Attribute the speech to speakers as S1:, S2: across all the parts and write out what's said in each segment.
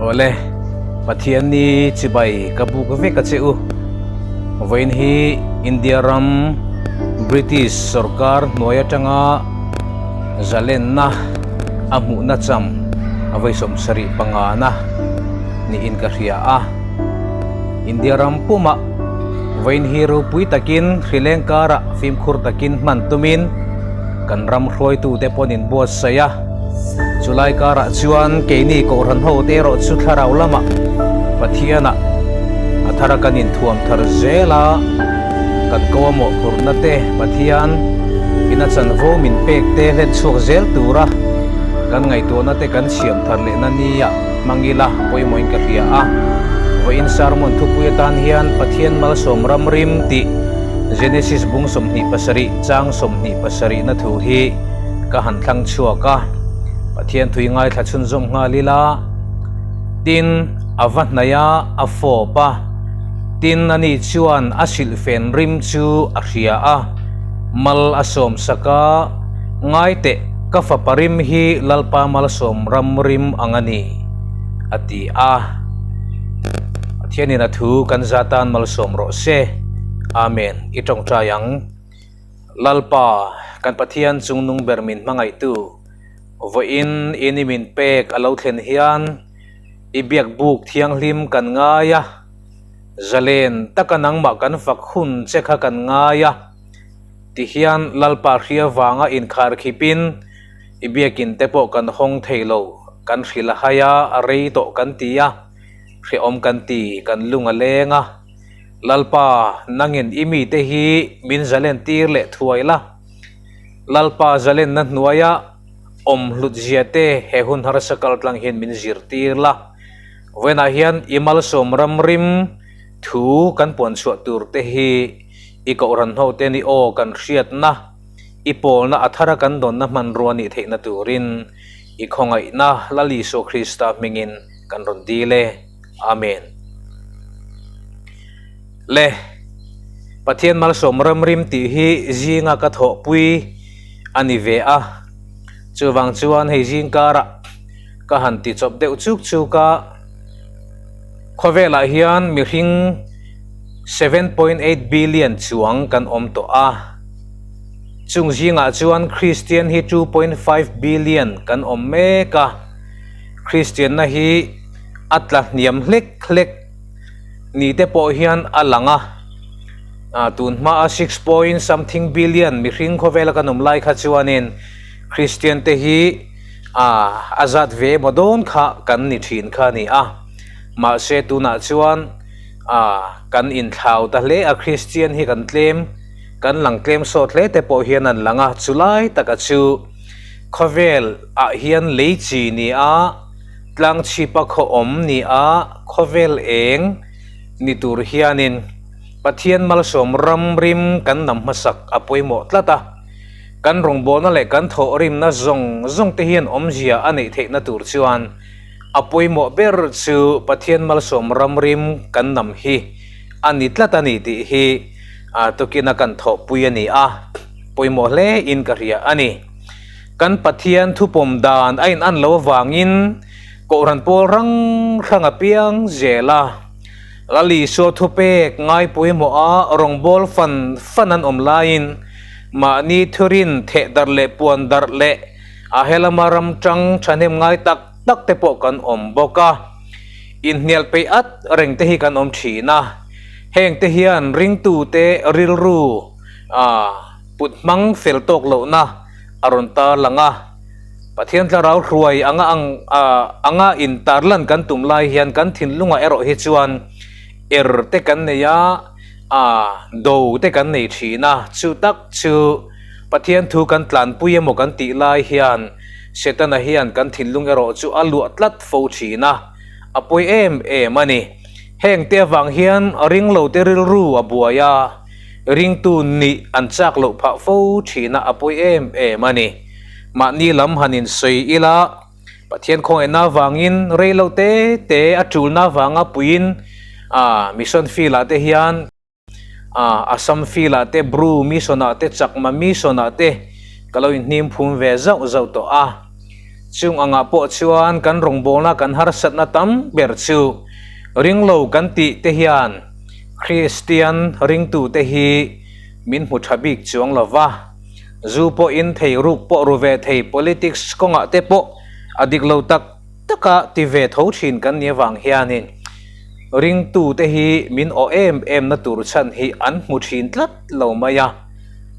S1: Awle, Pathian ni chibai ka buk vek a che u. Vawiin hi India ram British sorkar hnuai atanga zalenna a hmuhna cham a vawi 75 na niin ka hria a. India ram pumah vawiin hi ropui takin hrileng karah fimkhur takin hman tumin kan ram hruaitute pawn inbuatsaih a. Chulai karah chuan keini Kohhran ho te erawh chu thlarau lamah Pathianah a thara kan inthuam thar zel a, kan ko a mawhphurhna te Pathian ina chanvo min pek te hlen chhuak zel tura kan ngaihtuahna te kan siam thar lehna nia hmang ila pawimawhin ka hria a. Vawiin sermon thupui atan hian Pathian malsawm ramrim tih Genesis bung 27 chang 27 na thu hi ka han thlang chhuak a, Pathian thui ngaithla chhunzawm nghal ila, tin a va hnaih a, a fawp a, tin ani chuan a silhfen rim chu a hria a, mal a sawm sak a, Ngai teh, ka fapa rim hi Lalpa malsawm ram rim ang a ni, a ti a. Pathianin a thu kan za tan malsawm rawh se. Amen. I tawngtai ang. Lalpa, kan Pathian chungnung ber min hmangaihtu, vawiin in i min pek a lo thlen hian i biak buk thianghlim kan ngai a, zalen taka nangmah kan fak hun che kha kan ngai a, tihian Lalpa hria vanga inkharkhipin i biakin te pawh kan hawng thei lo, kan hrilh a hai a, a rei tawh kan ti a, hrehawm kan ti, kan lung a leng a. Lalpa, nangin i mite hi min zalen tir leh thuai la. Lalpa zalenna hnuaia awm hlut zia te he hun harsa kal tlang hian min zirtir la. Vawiinah hian i malsawm ramrim thu kan puan chhuah tur te hi i kohhran ho ten i aw kan hriatna, i pawlna a thara kan dawnna hmanrua nih theihna turin i khawngaihna Lal Isua Krista hmingin kan rawn dil e. Amen. Le, Pathian malsawm ramrim tih hi zinga ka thawhpui a ni ve a, chuvang chuan hei zing karah ka han ti chawp deuh chuk chuk a, khawvelah hian mihring 7.8 billion chuang kan awm tawh a, chung zingah chuan Kristian hi 2.5 billion kan awm mek a, Kristianna hi a tla hniam hlek hlek ni te pawh hian a lang a, ah tun hmaa six point something billion mihring khawvela kan awm lai kha chuanin Kristian te hi ah a zat ve emaw dawn kha kan ni thin kha a ni a, mahse tunah chuan ah kan inthlau ta hle a Kristian hi kan tlem kan lang tlem sawt hle te pawh hian an lang a, chulai taka chu khawvel ah hian lei chi ni a. Tlangchhipa khaw awm ni a khawvel eng ni tur hianin Pathian malsawm ram rim kan nam hmasak a pawimawh tlat a. Kan rawngbawlna leh kan thawhrimna zawng zawng te hian awmzia a neih theihna tur chuan a pawimawh ber chu Pathian malsawm ram rim kan nam hi a ni tlat a ni tih hi tukina kan thawhpui a ni a, pawimawh hle in ka hria a ni. Kan Pathian thupawm dan a in an lo avangin Kohhran pawl hrang hrang a piang zel a. Lal Isua thupek ngai pawimawh a rawngbâwl fan fan an awm laiin mahni thurin theh darh leh puan darh leh a helama ram ṭang ṭhahnem ngai tak tak te pawh kan awm bawk a. Inhnial peih at reng te hi kan awm ṭhin a. Heng te hian ringtute rilru a put hmang fel tawk lohna a rawn tarlang a, Pathian thlarau hruai anga ang anga intarlan kan tum lai hian kan thinlungah erawh hi chuan er te kan nei a, a do te kan nei thin a, chu tak chu Pathian thu kan tlanpui emaw kan tih lai hian Setana hian kan thinlung erawh chu a luah tlat fo thin a, a pawi em em a ni. Heng te avang hian ringlo te rilru a buai a. Ringtu nih an chak loh phah fo thin a, a pawi em em a ni. Mahni lam han insawi ila, Pathian khawngaihna avangin rei lo te te a tulna avanga puiin mission field ah te hian Assam field ah te, Bru mission ah te, Chakma mission ah te ka lo inhnim phum ve zauh zauh tawh a. Chung angah pawh chuan kan rawngbawlna kan harsatna tam ber chu ringlo kan tih te hian Kristian ringtute hi min hmu tha bik chuang lo va. Zu pawh in thei, ruk pawh ru ve thei, politics kawngah te pawh a dik lo tak taka ti ve tho thin kan nih avang hianin ringtute hi min awh em em na tur chhan hi an hmu thin tlat lo mai a.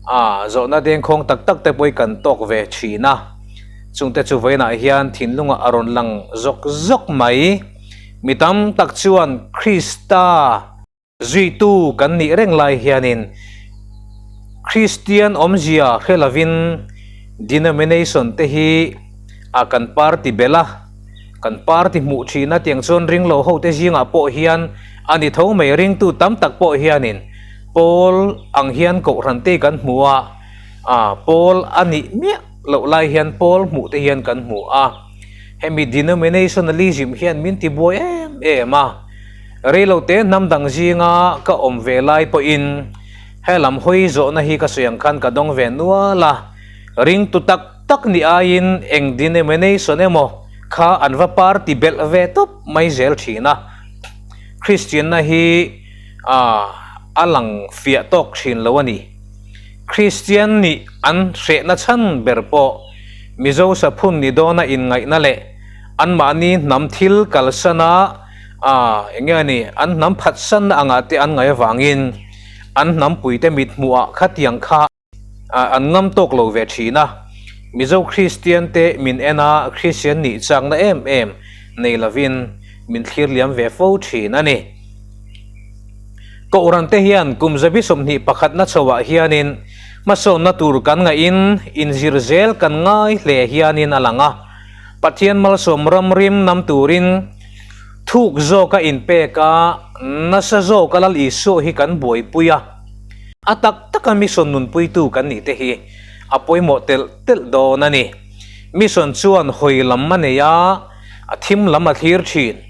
S1: A zawhna dengkhawng tak tak te pawh hi kan tawk ve thin a. Chungte chu vawiinah hian thinlungah a rawn lang zawk zawk mai. Mi tam tak chuan Krista zuitu kan nih reng lai hianin Kristian awmzia hre lovin denomination te hi a kan party belh a, kan party hmuh thin a tiang chuan ringlo hote zingah pawh hian a ni tho mai. Ringtu tam tak pawh hianin Paul ang hian kohhran te kan hmu a, Paul a nih miah loh lai hian Paul hmuh te hian kan hmu a. Hemi denominationalism hian min ti buai em em a. Reilote hnam dang zinga ka awm ve lai pawhin helam hawi zawhna hi ka sawi ang khan ka dawng ve nual a. Ringtu tak tak ni aiin eng denomination emaw kha an va party belh ve tawp mai zel thin a. Kristianna hi a lang fiah tawk thin lo a ni. Kristian nih an hrehna chhan ber pawh Mizo saphun ni dawna inngaihna leh anmahni hnam thil kalsana eng nge ni an hnam phatsanna angah te an ngaih avangin an hnampuite mithmuhah khatiang kha an ngam tawk lo ve thin a. Mizo Kristian te min en a, Kristian nih chakna em em nei lovin min thlir liam ve fo thin a ni. Kohhran te hian kum zabi 21na chhoah hianin hmasawnna tur kan ngaihin inzir zel kan ngai hle hianin a lang a. Pathian malsawm ramrim nam turin thuk zawka inpek a, nasa zawka Lal Isua hi kan buaipui a. A tak taka mission nunpuitu kan nih te hi a pawimawh telh telh dawn a ni. Mission chuan hawi lam a nei a, a thim lam a thlir thin.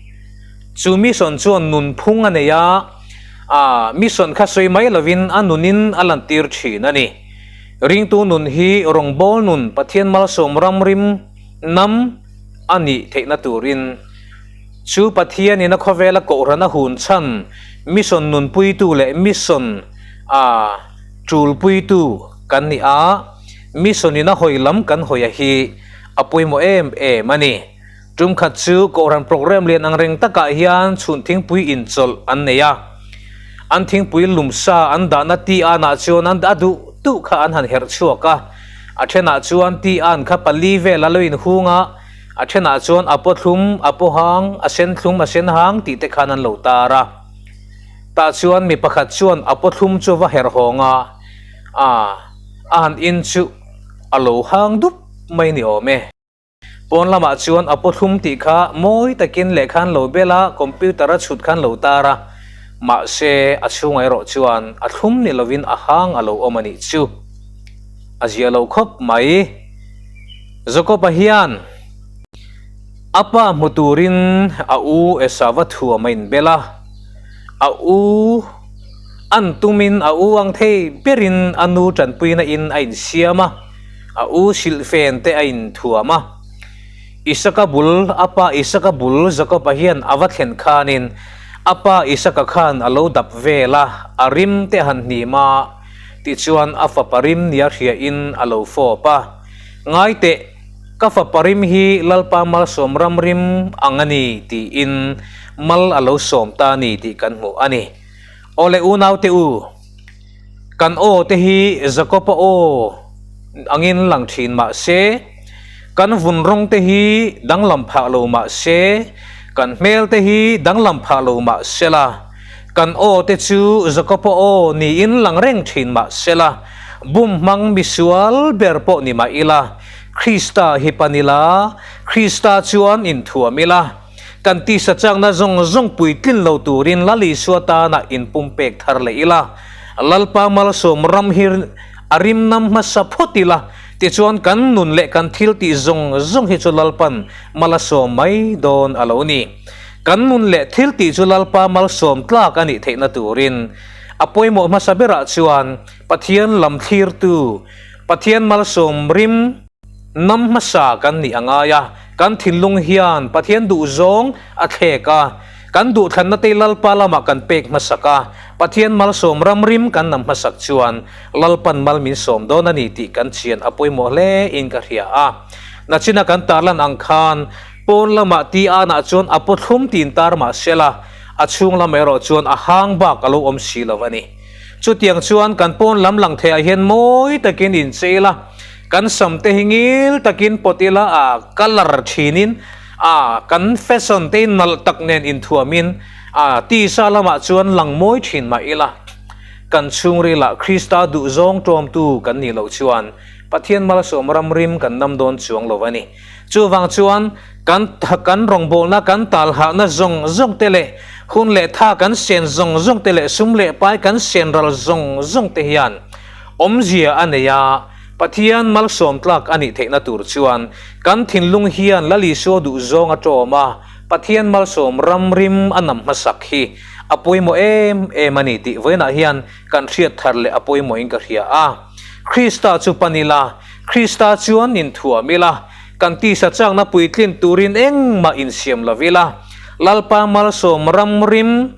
S1: Chu mission chuan nunphung a nei a, a mission kha sawi mai lovin a nunin a lantir thin a ni. Ringtu nun hi rawngbâwl nun Pathian malsawm ramrim nam a nih theihna turin Chu Pathianin a khawvela kohhran a hun chhan mission nunpuitu leh mission a tulpuitu kan ni a, mission in a hawi lam kan hawi a hi a pawimawh em em a ni. Tum khat chu kohhran program lian ang reng takah hian chhun thingpui inchawlh an nei a, an thingpui lumsa an dahna ti anah chuan an a duh duh kha an han herh chhuak a, a thenah chuan ti an kha pali vel a lo inhung a, A thenah chuan a paw thlum, a paw hang, a sen thlum, a sen hang tih te khan an lo tar a. Tah chuan mi pakhat chuan a paw thlum chu va herh hawng a, a a han in chu a lo hang dup mai ni awm e. Pawn lamah chuan a paw thlum tih kha mawi takin lehkha an lo bel a, computer a chhut khan lo tar a, mahse a chhungah erawh chuan a thlum ni lovin a hang a lo awm a nih chu. A zia lo khawp mai. Jakob-a hian a pa hmu turin a u Esava thuam a inbel a, a u an tumin a u ang thei berin a nu tanpuina in a insiam a, a u silhfen te a inthuam a. Isaka bul, a pa Isaka bul Jakob-a hian a va thlen khanin a pa Isaka khan a lo dap vel a, a rim te a han hnim a, tichuan a fapa rim nia hriain a lo fawp a. Ngai teh, ka fapa rim hi Lalpa malsawm ram rim ang a ni tiin mal a lo sawm ta a ni tih kan hmuh a ni. Aw le unaute u, kan aw te hi Jakob-a aw angin lang thin mah se, kan vun rawng te hi danglam phah lo mah se, kan hmel te hi danglam phah lo mah sela, Kan aw te chu Jakob-a aw niin lang reng thin mah sela, bum hmang misual ber pawh ni mah ila, Krista hi pan ila, Krista chuan inthuam ila, kan tisa chakna zawng zawng puitlin lo turin Lal Isua tana inpumpek thar leh ila, Lalpa malsawm ram hi a rim nam hmasa phawt ila, tichuan kan nun leh kan thiltih zawng zawng hi chu Lalpan mal a sawm mai dawn a lo ni. Kan nun leh thil tih chu Lalpa malsawm tlak a nih theihna turin a pawimawh hmasa berah chuan Pathian lam thlirtu, Pathian malsawm rim nam hmasa kan nih a ngai a. Kan thinlung hian Pathian duhzawng a thlek a, kan duhthlanna te Lalpa lamah kan pek hmasak a, Pathian malsawm ramrim kan nam hmasak chuan Lalpan mal min sawm dawn a ni tih kan chian a pawimawh hle in ka hria a. Nachina kan tarlan ang khan pawn lamah ti anah chuan a paw thlum tin tar mah sela, a chhung lam erawh chuan a hang bak a lo awm si lo a ni. Chutiang chuan kan pawn lam lang theihah hian mawi takin inchei la, Kan sam te hi ngil takin pawt ila a colour thinin a kan fashion te nalh tak nen inthuamin a tisa lamah chuan lang mawi thin mah ila kan chhungrilah Krista duhzawng tawmtu kan nih loh chuan Pathian malsawm ramrim kan nam dawn chuang lo a ni. Chuvang chuan kan kan rawngbawlna kan talhahna zawng zawng te leh hun leh tha kan sen zawng zawng te leh sum leh pai kan sen ral zawng zawng te hian awmzia a nei a, Pathian malsawm tlak a nih theihna tur chuan kan thinlung hian Lal Isua duhzawng a tawm a, Pathian malsawm ramrim a nam hmasak hi a pawimawh em em a ni tih vawiinah hian kan hriat thar leh a pawimawhin ka hria a. Krista chu pan ila, Krista chuan inthuam ila, kan tisa chakna puitlin turin engmah insiam lo ila, Lalpa malsawm ramrim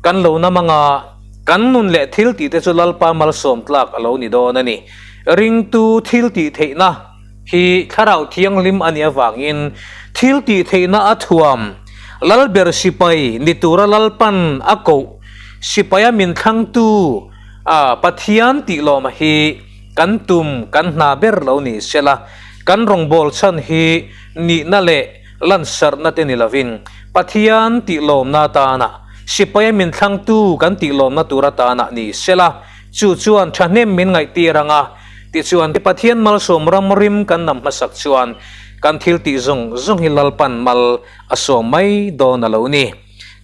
S1: kan lo nam anga, Kan nun leh thil tih te chu Lalpa malsawm tlak a lo ni dawn a ni. Ringtu thil tih theihna hi Thlarau Thianghlim a nih avangin thil tih theihna a thuam Lalber sipai ni tura Lalpan a koh sipaia min thlangtu a Pathian tih lawma hi kan tum kan hna ber lo ni sela kan rawngbâwl chhan hi nihna leh lansarhna te ni lovin Pathian tih lawmna atana Sipaia min thlangtu kan tih lawmna tur atana ni sela, chu chuan thahnem min ngaihtir ang a, tichuan Pathian malsawm ramrim kan nam hmasak chuan kan thil tih zawng zawng hi Lalpan mal a sawm mai dawn a lo ni.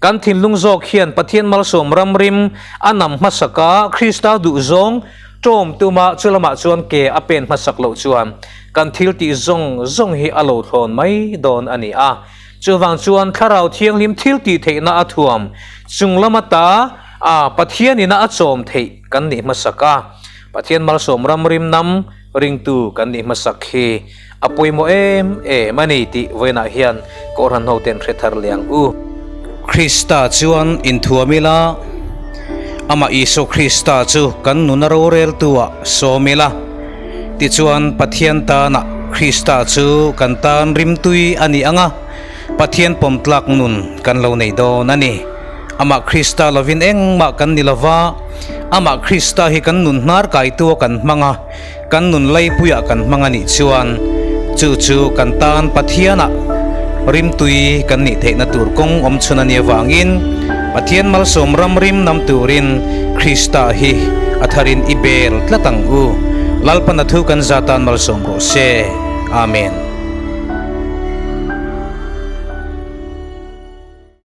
S1: Kan thinlung zawk hian Pathian malsawm ramrim a nam hmasak a, Krista duhzawng tawm tuma chulamah chuan ke a pen hmasak loh chuan kan thil tih zawng zawng hi a lo thlawn mai dawn a ni a. Chuvang chuan Thlarau Thianghlim thil tih theihna a thuam chung lama ta a Pathian ina a chawm theih kan nih hmasak a, Pathian malsawm ramrim nam ringtu kan nih hmasak hi a pawimawh em em a ni tih vawiinah hian Kohhran hoten hre thar leh ang u. Krista chuan inthuam ila, amah Isua Krista chu kan nuna roreltu-ah sawm ila. Tichuan, Pathian tana Krista chu kan tan rimtui a ni ang a, Pathian pawmtlak nun kan lo nei dawn a ni. Amah Krista lovin engmah kan ni lova, Amah Krista hi kan nun hnar kaitua kan hmang a, kan nun laipuiah kan hmang a nih chuan, chu chu kan tan Pathianah rimtui kan nih theihna tur kawng awm chhun a nih avangin, Pathian malsawm ram rim nam turin Krista hi a tharin i bel tlat ang u. Lalpan a thu kan zatan malsawm rawh se. Amen.